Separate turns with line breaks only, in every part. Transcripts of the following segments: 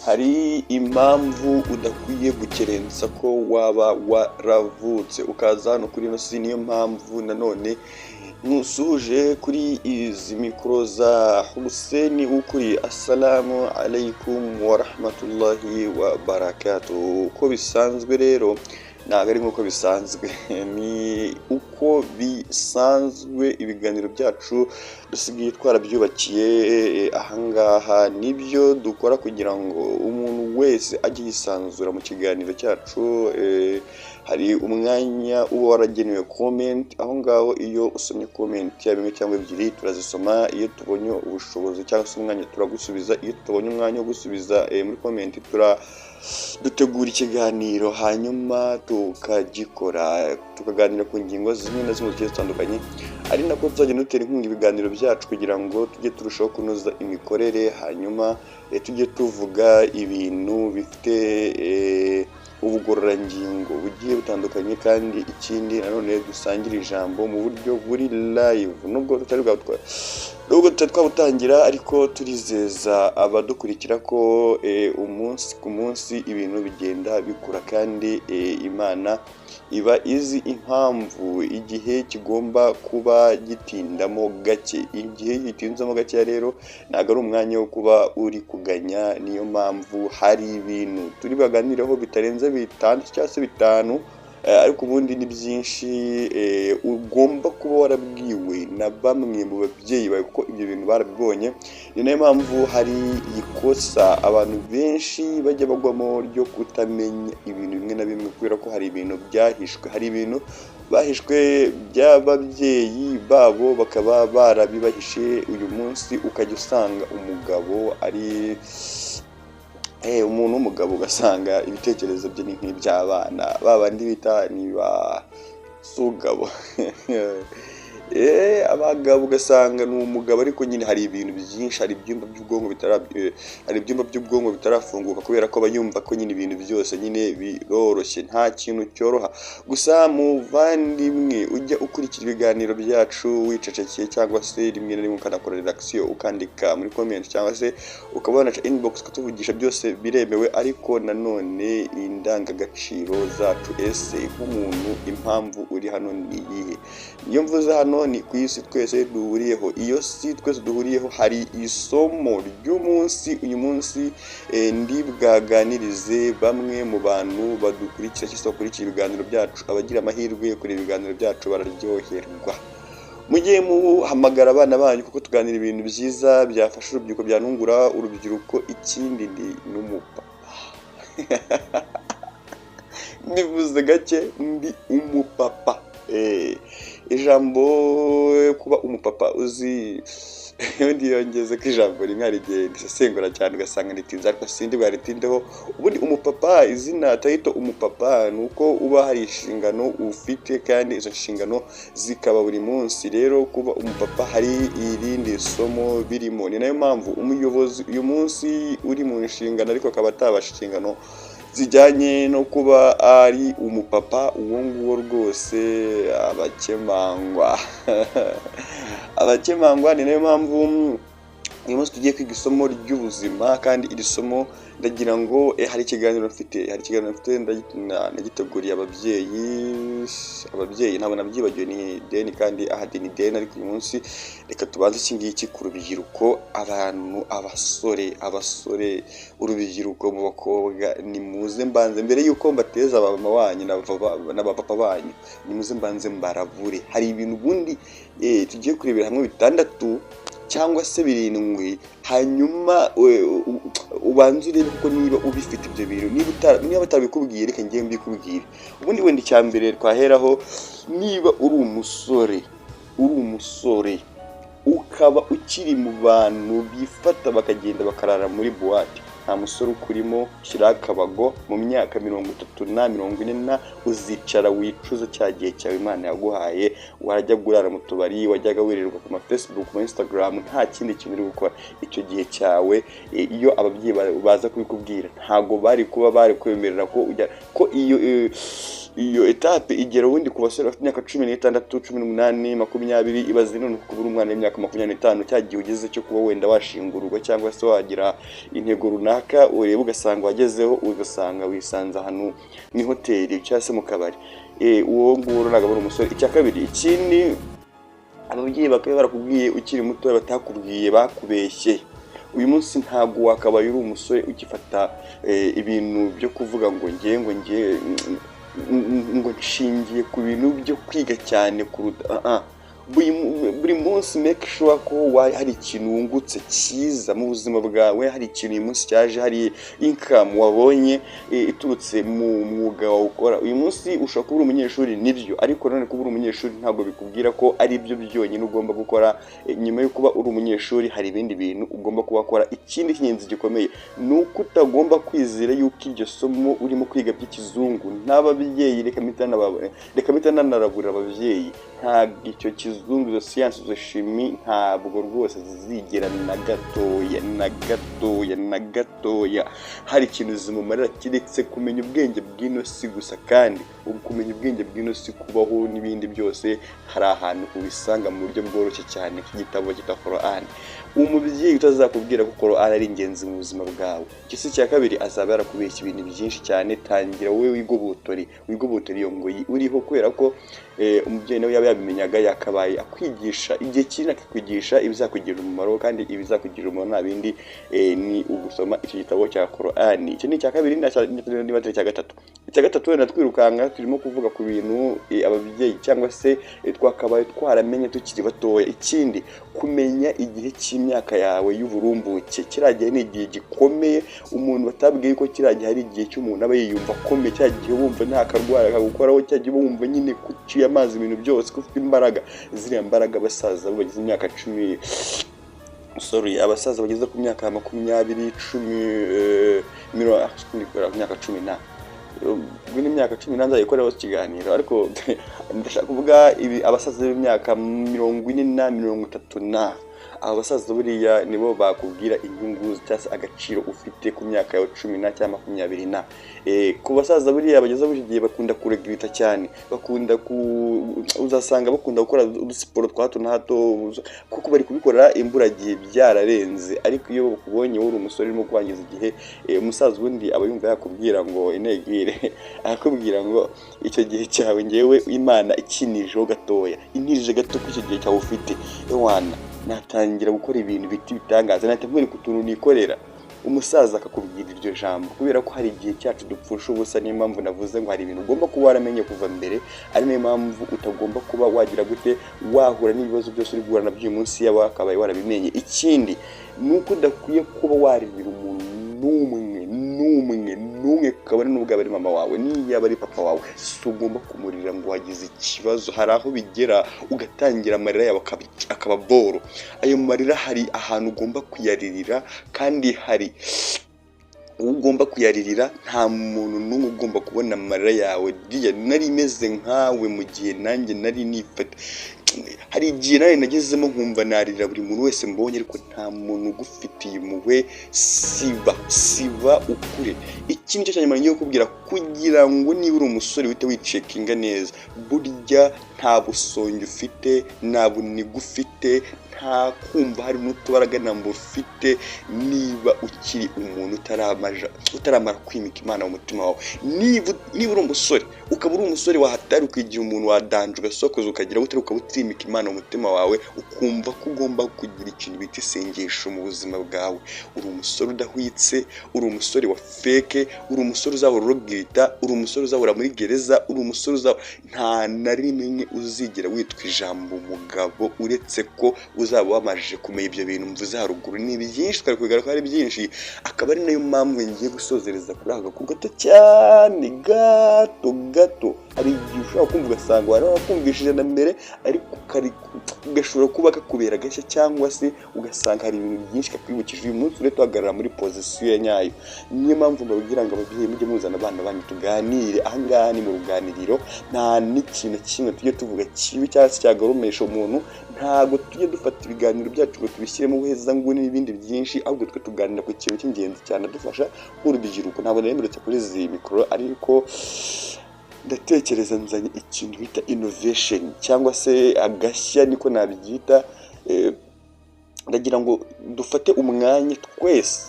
Hari impamvu udakwiye gukerensa ko waba waravutse ukaza hano kuri ino si. Niyo mpamvu nanone nkusuhuje kuri izi mikoro za Hussein Ukuri. Assalamu alaikum warahmatullahi wabarakatuh. Uko bisanzwe rero, ntabwo ari nk'uko bisanzwe, ni uko bisanzwe. Ibiganiro byacu dusigaye twarabyubakiye ahangaha, nibyo dukora kugira ngo umuntu wese ajye yisanzura mu kiganiro cyacu. Hari umwanya uba waragenewe comment aho ngaho. Iyo usomye comment yaba imwe cyangwa ebyiri, turazisoma. Iyo tubonye ubushobozi cyangwa se umwanya, turagusubiza. Iyo tutabonye umwanya wo gusubiza muri comment, dutegura ikiganiro, hanyuma tukagikora, tukaganira ku ngingo zimwe na zimwe zigiye zitandukanye, ari nako tuzagenda dutera inkunga ibiganiro byacu kugira ngo tujye turushaho kunoza imikorere, hanyuma tujye tuvuga ibintu bifite ubugororangingo bugiye butandukanye. Kandi ikindi nanone, dusangire ijambo mu buryo buri live, nubwo tutari twabutangira, ariko turizeza abadukurikira ko umunsi ku munsi ibintu bigenda bikura, kandi Imana iba izi impamvu igihe kigomba kuba gitindamo gake. Igihe gitinzemo gakeya rero ntabwo ari umwanya wo kuba uri kuganya. Niyo mpamvu hari ibintu turi baganireho bitarenze bitandatu cyangwa se bitanu, ariko ubundi ni byinshi ugomba kuba warabwiwe na bamwe mu babyeyi bawe, kuko ibyo bintu barabibonye. Ni nayo mpamvu hari ikosa abantu benshi bajya bagwamo ryo kutamenya ibintu bimwe na bimwe, kubera ko hari ibintu byahishwe, hari ibintu bahishwe by'ababyeyi babo, bakaba barabibahishe. Uyu munsi ukajya usanga umugabo ari umuntu w'umugabo, ugasanga ibitekerezo bye ni nk'iby'abana, ba bandi bita ni ba sugabo. Abagabo ugasanga ni umugabo, ariko nyine hari ibintu byinshi, hari ibyumba by'ubwonko bitarafunguka, kubera ko aba yumva ko nyine ibintu byose nyine biroroshye. Nta kintu cyoroha. Gusa muvandimwe ujya ukurikira ibiganiro byacu wicecekeye, cyangwa se rimwe na rimwe ukanakora reaction, ukandika muri comment, cyangwa se ukaba wanaca inbox ukatuvugisha, byose biremewe. Ariko nanone indangagaciro zacu, ese nk'umuntu impamvu uri hano ni iyihe? Iyo mvuze hano ni ku isi twese duhuriyeho. Iyo si twese duhuriyeho, hari isomo ry'umunsi. Uyu munsi ndi bwaganirize bamwe mu bantu badukurikira cyangwa se bakurikira ibiganiro byacu. Abagira amahirwe yo kureba ibiganiro byacu bararyoherwa. Mujye muhamagara abana banyu, kuko tuganira ibintu byiza byafasha urubyiruko, byanungura urubyiruko. Ikindi, ndi n'umupapa, nivuze gake, ndi umupapa. Ijambo kuba umupapa, uzi ubundi yongeze ko ijambo rimwe hari igihe risesengura cyane, ugasanga ritinze, ariko sindi bwaritindeho. Ubundi umupapa, izina title umupapa, ni uko uba hari inshingano ufite, kandi izo nshingano zikaba buri munsi. Rero kuba umupapa hari irindi somo birimo. Ni nayo mpamvu umuyobozi uyu munsi uri mu nshingano ariko akaba atabasha inshingano zijyanye no kuba ari umupapa, uwo nguwo rwose abakemangwa, abakemangwa. Ni nayo mpamvu uyu munsi tugiye kwiga isomo ry'ubuzima. Kandi iri somo ndagira ngo hari ikiganiro mfite nagiteguriye ababyeyi. Ababyeyi ntabwo nabyibagiwe, ni deni, kandi ahadi ni deni. Ariko uyu munsi reka tubanze iki ngiki ku rubyiruko, abantu, abasore, abasore, urubyiruko mu bakobwa. Nimuze mbanze, mbere y'uko mbateza abamama banyu n'abapapa banyu, nimuze mbanze mbarabure. Hari ibintu ubundi tugiye kurebera hamwe bitandatu cyangwa se birindwi, hanyuma ubanze urebe kuko niba ubifite ibyo bintu. Niba batabikubwiye, reka ngiye mbikubwire. Ubundi wenda icya mbere twaheraho, niba uri umusore ukaba ukiri mu bantu bifata bakagenda bakarara muri boîte, nta musore ukurimo. Shyiraho akabago. Mu myaka 30 na 40 na uzicara wicuza cya gihe cyawe Imana yaguhaye wajya urara mu tubari, wajyaga wirirwa ku ma Facebook, ku ma Instagram, nta kindi kintu uri gukora. Icyo gihe cyawe, iyo ababyeyi baza kubikubwira, ntabwo bari kuba bari kwemerera ko ujya ko iyo Iyo étape igera ubundi ku basore bafite imyaka 16, 18, 20. Ibaze none kuba uri umwana w'imyaka 25, cya gihe ugeze cyo kuba wenda washingurwa cyangwa se wagira intego runaka ureba ugasanga wagezeho, ugasanga wisanze ahantu mu ihoteli cyangwa se mu kabari. Uwo nguwo ntabwo ari umusore. Icya kabiri, ikindi ababyeyi bakaba barakubwiye ukiri muto batakubwiye, bakubeshye. Uyu munsi ntabwo wakabaye uri umusore ugifata ibintu byo kuvuga ngo ngiye ngo ngiye ngo nshingiye ku bintu byo kwiga cyane kuruta buri munsi. Make sure ko hari ikintu wungutse cyiza mu buzima bwawe, hari ikintu uyu munsi cyaje, hari income wabonye iturutse mu mwuga wawe ukora. Uyu munsi ushobora kuba uri umunyeshuri, nibyo, ariko nanone kuba uri umunyeshuri ntabwo bikubwira ko ari byo byonyine ugomba gukora. Nyuma yo kuba uri umunyeshuri hari ibindi bintu ugomba kuba wakora. Ikindi cy'ingenzi gikomeye ni uko utagomba kwizera yuko iryo somo urimo kwiga by'ikizungu n'ababyeyi, reka mpita nanarabura ababyeyi, ntabwo icyo kizungu, izo siyansi, izo chimie, ntabwo rwose zizigera na gatoya, na gatoya, na gatoya hari ikintu zimumarira keretse kumenya ubwenge bw'ino si gusa. Kandi ubu kumenya ubwenge bw'ino si, kubaho n'ibindi byose, hari ahantu ubisanga mu buryo bworoshye cyane nk'igitabo cyitwa Korani. Umubyeyi utazakubwira ko Korani ari ingenzi mu buzima bwawe, icyo si icya kabiri, azaba yarakubeshya ibintu byinshi cyane. Tangira wowe wigobotore, wigobotore iyo ngoyi uriho, kubera ko umubyeyi nawe yaba yabimenyaga yakabaye akwigisha igihe kinini, akakwigisha ibizakugirira umumaro. Kandi ibizakugirira umumaro nta bindi, ni ugusoma icyo gitabo cya Korani. Icyo ni icya kabiri, niba atari icya gatatu. Icya gatatu, wenda twirukanka, turimo kuvuga ku bintu ababyeyi cyangwa se twakabaye twaramenye tukiri batoya. Ikindi, kumenya igihe cy'imyaka yawe y'uburumbuke. Kiriya gihe ni igihe gikomeye. Umuntu batabwiye ko kiriya gihe ari igihe cy'umuntu aba yiyumva akomeye, cya gihe wumva nta karwara kagukoraho, cya gihe wumva nyine ko uciye amazi ibintu byose, ko ufite imbaraga. Ziriya mbaraga abasaza bo bageze imyaka 10, sorry, abasaza bageze ku myaka 20, 10, ku myaka 10 na, ubwo ni imyaka 10 nzayikoraho ikiganiro, ariko ndashaka kuvuga ibi: abasaza b'imyaka 40 na 30 na, aba basaza buriya nibo bakubwira inyungu cyangwa se agaciro ufite ku myaka yawe 10 na cyangwa 20 na. Ku basaza buriya bageze muri iki gihe bakunda kuregirita cyane, bakunda ku uzasanga bakunda gukora udusiporo twa hato na hato kuko bari kubikora imburagihe, byararenze. Ariko iyo bakubonye wowe uri umusore urimo kwangiza igihe, umusaza ubundi aba yumva yakubwira ngo inegire, akakubwira ngo icyo gihe cyawe ngewe Imana ikinijeho gatoya, intirije gato ko icyo gihe cyawe ufite, ewana natangira gukora ibintu biti bitangaza, nahita nkwereka utuntu nikorera. Umusaza akakubwira iryo jambo kubera ko hari igihe cyacu dupfusha ubusa. Niyo mpamvu navuze ngo hari ibintu ugomba kuba waramenye kuva mbere, ari nayo mpamvu utagomba kuba wagira gute, wahura n'ibibazo byose uri guhura nabyo uyu munsi yaba wakabaye warabimenye. Ikindi ni uko udakwiye kuba waririra umuntu n'umwe, n'umwe, n'umwe, kabone n'ubwo aba ari mama wawe, niyo yaba ari papa wawe, si ugomba kumurira ngo wagize ikibazo. Hari aho bigera ugatangira amarira yawe akaba boro. Ayo marira hari ahantu ugomba kuyaririra kandi hari uwo ugomba kuyaririra. Nta muntu n'umwe ugomba kubona amarira yawe. Diya nari meze nkawe mu gihe nanjye nari nifata, hari igihe nawe nagezemo nkumva narira buri muntu wese mbonye, ariko nta muntu ugufitiye impuhwe. Siba, siba ukure. Iki nicyo cya nyuma ngiye kukubwira, kugira ngo niba uri umusore uhite wicekinga neza. Burya nta busongi ufite, nta buniga ufite, nta kumva hari n'utubaraga namba ufite, niba ukiri umuntu utaramara kwimika Imana mu mutima wawe. Niba uri umusore, ukaba uri umusore wahatari, ukigira umuntu wadanje, ugasokoza, ukagira gute, ukaba utimika Imana mu mutima wawe, ukumva ko ugomba kugira ikintu bita isengesho mu buzima bwawe, uri umusore udahwitse, uri umusore wa fake, uri umusore uzahora urogita, uri umusore uzahora muri gereza, uri umusore uzahora, nta na rimwe uzigera witwa ijambo umugabo, uretse ko uzaba wamajije kumenya ibyo bintu mvuze haruguru. Ni byinshi, twari kubigaragara ko ari byinshi, akaba ari nayo mpamvu ngiye gusozereza kuri aka gakuru gato cyane, gato gato. Hari igihe ushobora kumva ugasanga wari warakumvishije na mbere, ariko gashobora kuba kakubera gashya, cyangwa se ugasanga hari ibintu byinshi kakwibukije. Uyu munsi uretse uhagarara muri position ya nyayo. Niyo mpamvu mbabwira ngo ababyeyi mujye muzana abana banyu tuganire. Ahangaha ni mu ruganiriro, nta n'ikintu kimwe tujye tuvuga kibi cyangwa se cyagarumesha umuntu. Ntabwo tujye dufata ibiganiro byacu ngo tubishyiremo ubuhezanguni n'ibindi byinshi, ahubwo twe tuganira ku kintu cy'ingenzi cyane dufasha nk'urubyiruko. Ntabwo nari mperutse kuri izi mikoro, ariko Ndatekereza nzanye ikintu bita innovation cyangwa se agashya, niko nabyita. Ndagira ngo dufate umwanya twese,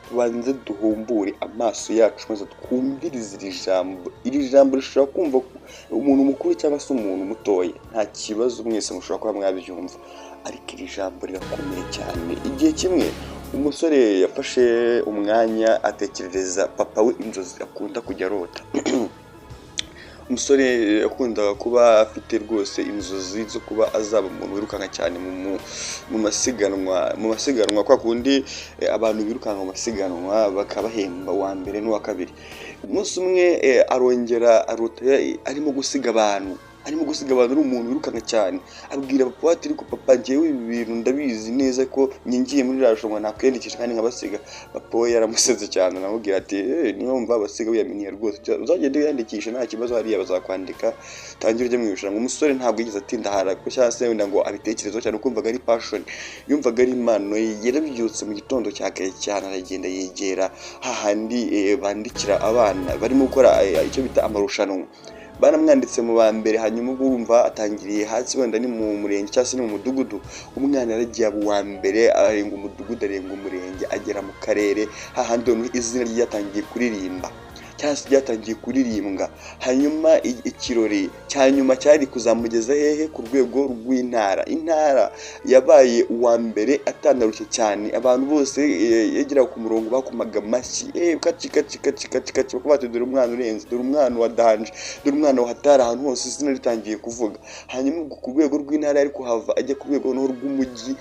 tubanze duhumbure amaso yacu maze twumvirize iri jambo. Iri jambo rishobora kumva umuntu mukuru cyangwa se umuntu mutoya, nta kibazo, mwese mushobora kuba mwabyumva, ariko iri jambo rirakomeye cyane. Igihe kimwe umusore yafashe umwanya atekerereza papa we inzozi akunda kujya arota. Umusore yakundaga kuba afite rwose inzozi zo kuba azaba umuntu wirukanka cyane mu masiganwa, kwa kundi abantu birukanka mu masiganwa bakabahemba uwa mbere n'uwa kabiri. Umunsi umwe arongera arota arimo gusiga abantu, ari umuntu wirukanka cyane. Abwira papa we ati: "Ariko papa, njyewe ibi bintu ndabizi neza ko ngiye muri iriya rushanwa nakwiyandikisha kandi nkabasiga." Papa we yaramusetse cyane, aramubwira ati: "Niba wumva abasiga wiyaminiye rwose, uzagende wiyandikishe, nta kibazo, hariya bazakwandika, utangire ujye mu irushanwa." Umusore ntabwo yigeze atinda hara cyangwa se wenda ngo abitekerezeho cyane, kuko yumvaga ari passion, yumvaga ari impano ye. Yarabyutse mu gitondo cya kare cyane, aragenda yegera hahandi bandikira abana barimo gukora icyo bita amarushanwa. Baramwanditse mu ba mbere. Hanyuma ubwo urumva atangiriye hasi, wenda ni mu murenge cyangwa se ni mu mudugudu. Umwana yaragiye aba uwa mbere, arenga umudugudu, arenga umurenge, agera mu karere, hahandi noneho izina rye ryatangiye kuririmba cyangwa se ryatangiye kuririmbwa. Hanyuma ikirori cya nyuma cyari kuzamugeza hehe? Ku rwego rw'intara. Intara yabaye uwa mbere atanarushye cyane. Abantu bose yageraga ku murongo bakomaga amashyi, kaci kaci kaci kaci kaci, bakavuga bati: "Dore umwana urenze, dore umwana wa danger, dore umwana wahatari." Ahantu hose izina ritangiye kuvuga. Hanyuma ubwo ku rwego rw'intara yari kuhava ajya ku rwego noneho rw'umujyi.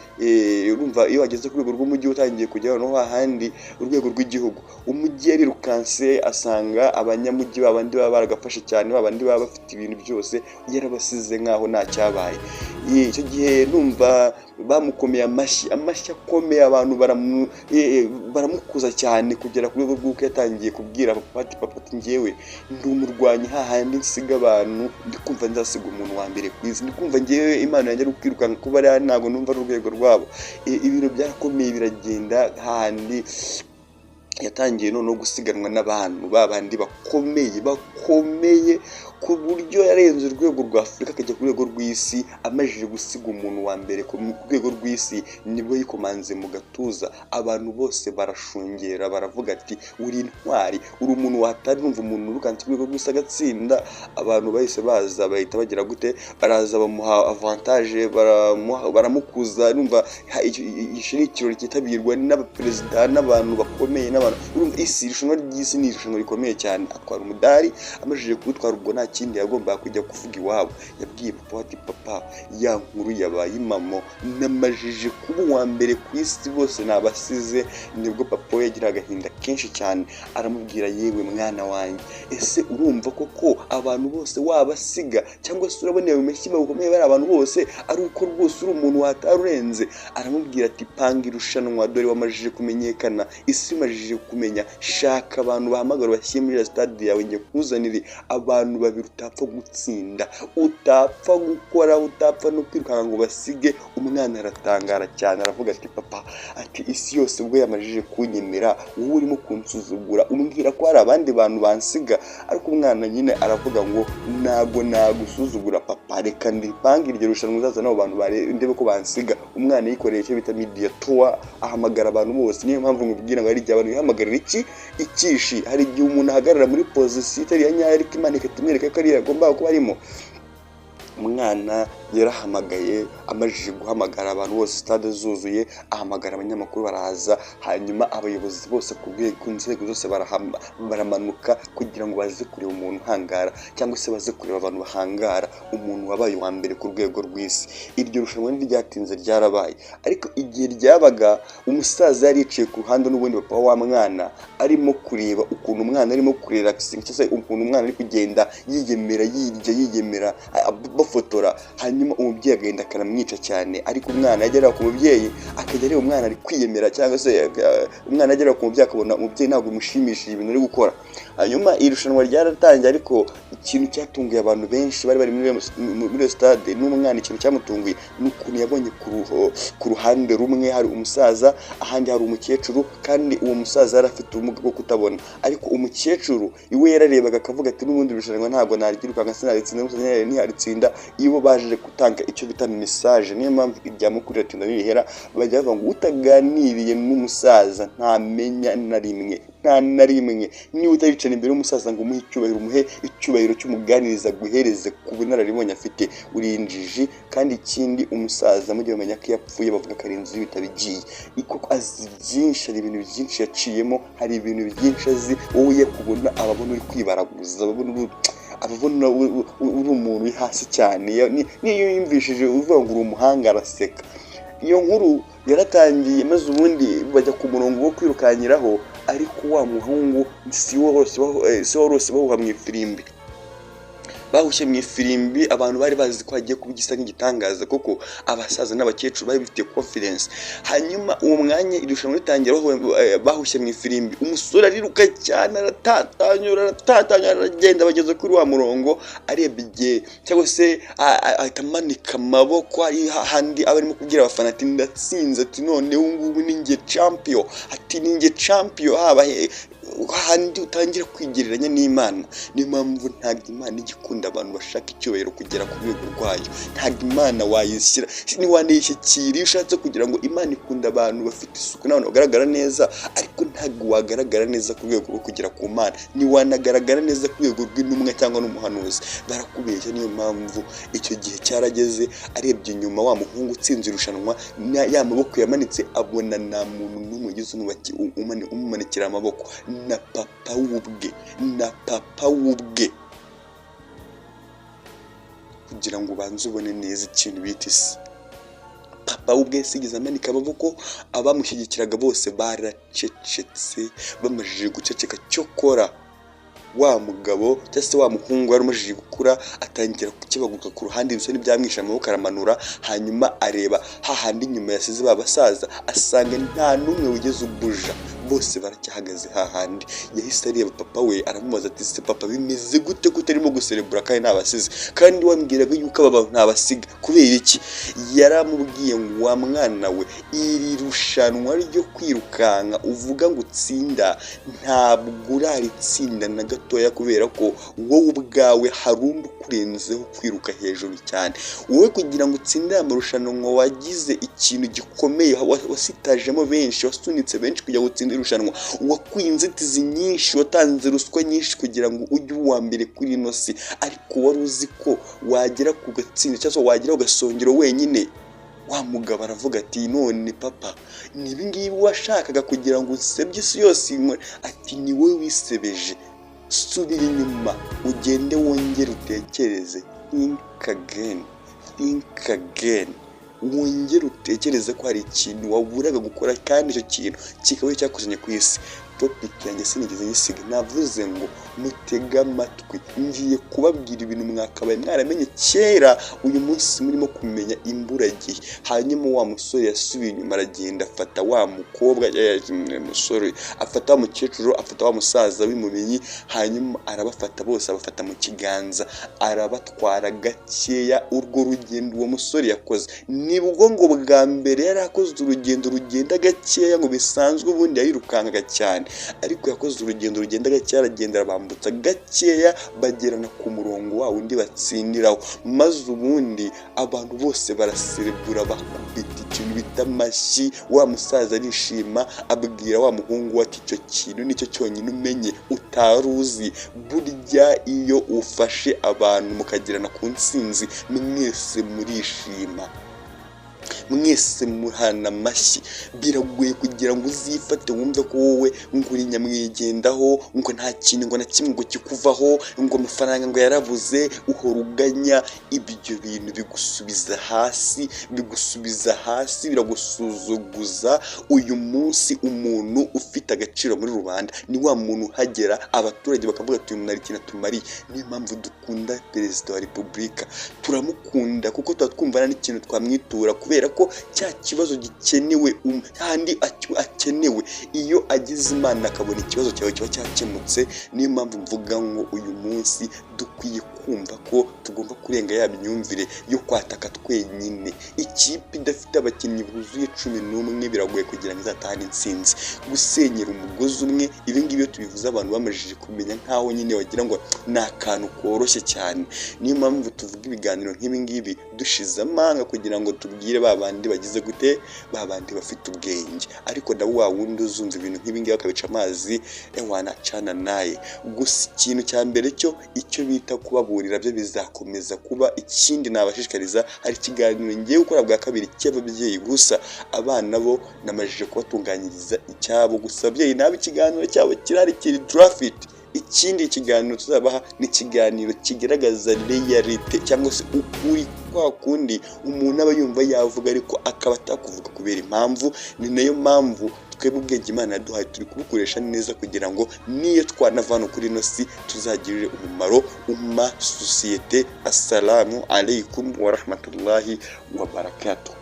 Urumva iyo wageze ku rwego rw'umujyi utangiye kujya noneho hahandi urwego rw'igihugu. Umujyi yarirukanse, asanga abanyamujyi babandi baba baragafashe cyane, babandi baba bafite ibintu byose, yarabasize nkaho nta cyabaye. Icyo gihe numva bamukomeye amashyi, amashyi akomeye, abantu baramukuza cyane, kugera ku rwego rw'uko yatangiye kubwira papa ati: "Papa," ati, "njyewe ndi umurwanyi hahandi nsiga abantu, ndi kumva nzasiga umuntu wa mbere ku isi, ndi kumva njyewe impano yanjye ari ukwirukanka, kuba ari ntabwo numva ari urwego rwabo." Ibintu byarakomeye, biragenda hahandi yatangiye noneho gusiganwa n'abantu babandi bakomeye bakomeye, ku buryo yarenze urwego rwa Afurika akajya ku rwego rw'isi. Amajije gusiga umuntu wa mbere ku rwego rw'isi, nibwo yikomanze mu gatuza, abantu bose barashungera, baravuga ati: "Uri intwari, uri umuntu watari." Numva umuntu wirukanse ku rwego rw'isi agatsinda, abantu bahise baza, bahita bagira gute? Baraza bamuha avantage, baramukuza. Numva iki ni ikirori cyitabirwa n'abaperezida n'abantu bakomeye n'abantu, urumva isi, irushanwa ry'isi ni irushanwa rikomeye cyane. Atwara umudari. Amajije kuwutwara, ubwo nta kindi yagombaga kujya kuvuga iwabo. Yabwiye papa we ati: "Papa, ya nkuru yabaye impamo, namajije kuba uwa mbere ku isi, bose nabasize." Nibwo papa we yagira agahinda kenshi cyane, aramubwira: "Yewe mwana wanjye, ese urumva koko abantu bose wabasiga, cyangwa se urabona ayo mashyi bagukomeye bari abantu bose ari uko rwose uri umuntu watari urenze?" Aramubwira ati: "Panga irushanwa, dore wamajije kumenyekana, isi imajije kumenya, shaka abantu bahamagara bashyire muri stade yawe, njye nkuzanire abantu babiri utapfa gutsinda, utapfa gukora, utapfa no kwirukanka ngo basige." Umwana aratangara cyane, aravuga ati: "Papa," ati, "isi yose ubwo yamajije kunyemera, wowe urimo kunsuzugura umbwira ko hari abandi bantu bansiga?" Ariko umwana nyine aravuga ngo: "Ntabwo nagusuzugura papa, reka ndipange iryo rushanwa, uzaza n'abo bantu ndebe ko bansiga." Umwana yikoreye icyo bita media tour, ahamagara abantu bose. Niyo mpamvu nkubwira ngo hari igihe abantu bihamagarira iki ikishi, hari igihe umuntu ahagarara muri position itari iya nyayo, ariko Imana igahita imwereka ko ariyo yagombaga kuba arimo. Umwana yarahamagaye, amajije guhamagara abantu bose, stade zuzuye, ahamagara abanyamakuru baraza, hanyuma abayobozi bose ku rwego, ku nzego zose baramanuka kugira ngo baze kureba umuntu uhangara, cyangwa se baze kureba abantu bahangara umuntu wabaye uwa mbere ku rwego rw'isi. Iryo rushanwa ntiryatinze ryarabaye, ariko igihe ryabaga umusaza yari yicaye ku ruhande n'ubundi, papa wa mwana, arimo kureba ukuntu umwana arimo kurelaxinga, cyangwa se ukuntu umwana ari kugenda yiyemera, yirya, yiyemera, bafata Kubafotora. Hanyuma umubyeyi agenda akanamwica cyane, ariko umwana yagera ku mubyeyi akajya areba umwana ari kwiyemera, cyangwa se umwana agera ku mubyeyi akabona umubyeyi ntabwo bimushimishije ibintu ari gukora. Hanyuma irushanwa ryaratangiye, ariko ikintu cyatunguye abantu benshi bari bari muri iyo stade n'umwana, ikintu cyamutunguye ni ukuntu yabonye ku ruhande rumwe hari umusaza, ahandi hari umukecuru. Kandi uwo musaza yari afite ubumuga bwo kutabona, ariko umukecuru iwe yararebaga akavuga ati: "N'ubundi irushanwa ntabwo naryirukanka, sinaritsinda, n'umusaza ntiyaritsinda." Iyo baje gutanga icyo bita message, niyo mpamvu irya mukuru riratinda ntirihera, bajya bavuga ngo utaganiriye n'umusaza ntamenya na rimwe, nta na rimwe. Niba utaricara imbere y'umusaza ngo umuhe icyubahiro, umuhe icyubahiro cy'umuganiriza, guhereze ku bunararibonye afite, uri injiji. Kandi ikindi, umusaza mujye mumenya ko iyo apfuye bavuga ko ari inzu y'ibitabo igiye, kuko azi byinshi, hari ibintu byinshi yaciyemo, hari ibintu byinshi azi. Wowe iyo kubona ababona uri kwibaraguza, ababona uri umuntu uri hasi cyane. Niyo yumvishije uvuga ngo uri umuhanga, araseka. Iyo nkuru yaratangiye, maze ubundi bajya ku murongo wo kwirukanyiraho, ariko wa muhungu si wo wose bahuha mu ifirimbi. Bahushye mu ifirimbi, abantu bari bazi ko hagiye kuba igisa nk'igitangaza, kuko abasaza n'abakecuru bari bifitiye confidence. Hanyuma uwo mwanya irushanwa ritangira, bahushye mu ifirimbi, umusore ariruka cyane, aratatanyura, aratatanyura, aragenda, bageze kuri wa murongo, arebye cyangwa se ahita amanika amaboko, ari hahandi aba arimo kubwira abafana ati: "Ndatsinze," ati: "None ubu ngubu ni njye champion," ati: "Ni njye champion." Haba handi utangira kwigereranya n'Imana. Niyo mpamvu ntabwo Imana ijya ikunda abantu bashaka icyubahiro kugera ku rwego rwayo. Ntabwo Imana wayishyira, ntiwanayishyikira iyo ushatse kugira ngo. Imana ikunda abantu bafite isuku n'abantu bagaragara neza, ariko ntabwo wagaragara neza ku rwego rwo kugera ku Mana, ntiwanagaragara neza ku rwego rw'intumwa cyangwa n'umuhanuzi, barakubeshya. Niyo mpamvu icyo gihe cyarageze, arebye inyuma, wa muhungu utsinze irushanwa, ya maboko yamanitse, abona nta muntu n'umwe ugize umumanikira amaboko, na papa w'ubwe, na papa w'ubwe. Kugira ngo ubanze ubone neza ikintu bita isi, papa we ubwe sigeze amanika amaboko. Abamushyigikiraga bose baracecetse. Bamajije guceceka, cyokora wa mugabo cyangwa se wa muhungu wari umajije gukura atangira kukibaguka ku ruhande, bisa n'ibyamwishe, amaboko aramanura. Hanyuma areba hahandi inyuma yasize ba basaza, asanga nta n'umwe wigeze ubuja, bose baracyahagaze hahandi. Yahise areba papa we, aramubaza ati: "Se papa, bimeze gute ko utarimo guserebura kandi ntabasize, kandi wambwiraga yuko aba bantu ntabasiga, kubera iki?" Yaramubwiye ngo: "Wa mwana we, iri rushanwa ryo kwirukanka uvuga ngo utsinda, ntabwo uraritsinda na gatoya, kubera ko wowe ubwawe hari undi ukurenzeho kwiruka hejuru cyane. Wowe kugira ngo utsinde aya marushanwa wagize ikintu gikomeye, wasitajemo benshi, wasunitse benshi kugira ngo utsinde irushanwa, wakuye inzitizi nyinshi, watanze ruswa nyinshi kugira ngo ujye uwa mbere kuri ino si. Ariko wari uzi ko wagera ku gatsinda cyangwa se wagera ku gasongero wenyine?" Wa mugabo aravuga ati: "None papa, ni ibi ngibi washakaga kugira ngo usebye isi yose?" Ati: "Ni wowe wisebeje. Subira inyuma ugende wongere utekereze, think again, think again, wongere utekereze ko hari ikintu waburaga gukora, kandi icyo kintu kikaba cyakuzanye ku isi." Topic yanjye sinigeze nyisiga, navuze ngo mutege amatwi, ngiye kubabwira ibintu mwakabaye mwaramenye kera, uyu munsi murimo kumenya imburagihe. Hanyuma wa musore yasubiye inyuma, aragenda, afata wa mukobwa, musore afata wa mukecuru, afata wa musaza w'imumenyi, hanyuma arabafata bose, abafata mu kiganza, arabatwara gakeya. Urwo rugendo uwo musore yakoze, nibwo ngo bwa mbere yari akoze urugendo rugenda gakeya ngo bisanzwe. Ubundi yarirukankaga cyane, ariko yakoze urugendo rugenda gakeya, aragenda, arabambutsa gakeya, bagerana ku murongo wa wundi batsindiraho. Maze ubundi abantu bose baraserebura, bakubita ikintu bita amashyi. Wa musaza arishima, abwira wa muhungu we ati: "Icyo kintu nicyo cyonyine umenye utari uzi. Burya iyo ufashe abantu mukagerana ku ntsinzi, mwese murishima." Mwese muhana amashyi. Biragoye kugira ngo uzifate wumve ko wowe ngo uri nyamwigendaho, ngo nta kintu ngo na kimwe ngo kikuvaho, ngo amafaranga ngo yarabuze, uhora uganya. Ibyo bintu bigusubiza hasi, bigusubiza hasi, biragusuzuguza. Uyu munsi umuntu ufite agaciro muri rubanda ni wa muntu uhagera abaturage bakavuga ati: "Uyu muntu hari ikintu atumariye." Niyo mpamvu dukunda Perezida wa Repubulika, turamukunda kuko tuba twumva nta n'ikintu twamwitura, kubera ko cya kibazo gikenewe handi akenewe, iyo agize Imana akabona ikibazo cyawe kiba cyakemutse. Niyo mpamvu mvuga ngo uyu munsi dukwiye kumva ko tugomba kurenga ya myumvire yo kwataka twenyine. Ikipe idafite abakinnyi buzuye 11 biragoye kugira ngo izatahane intsinzi. Gusenyera umugozi umwe, ibi ngibi iyo tubivuze abantu bamajije kumenya nk'aho nyine wagira ngo ni akantu koroshye cyane. Niyo mpamvu tuvuga ibiganiro nk'ibi ngibi dushize amanga, kugira ngo tubwire ba bandi bagize gute, ba bandi bafite ubwenge. Ariko nabo wa wundi uzumva ibintu nk'ibi ngibi akabica amazi, ewana, cana naye. Gusa ikintu cya mbere cyo, icyo bita kubaburira byo bizakomeza kuba. Ikindi nabashishikariza, hari ikiganiro ngiye gukora bwa kabiri cy'ababyeyi gusa. Abana bo namajije kubatunganyiriza icyabo, gusa ababyeyi nabo ikiganiro cyabo kirahari, kiri draft. Ikindi kiganiro tuzabaha ni ikiganiro kigaragaza réalité cyangwa se ukuri kwa kundi umuntu aba yumva yavuga ariko akaba atakuvuga kubera impamvu. Ni nayo mpamvu twebwe ubwenge Imana yaduhaye turi kubukoresha neza, kugira ngo niyo twanava hano kuri ino si tuzagirire umumaro umma, sosiyete. Assalamu alaikum warahmatullahi wabarakatuh.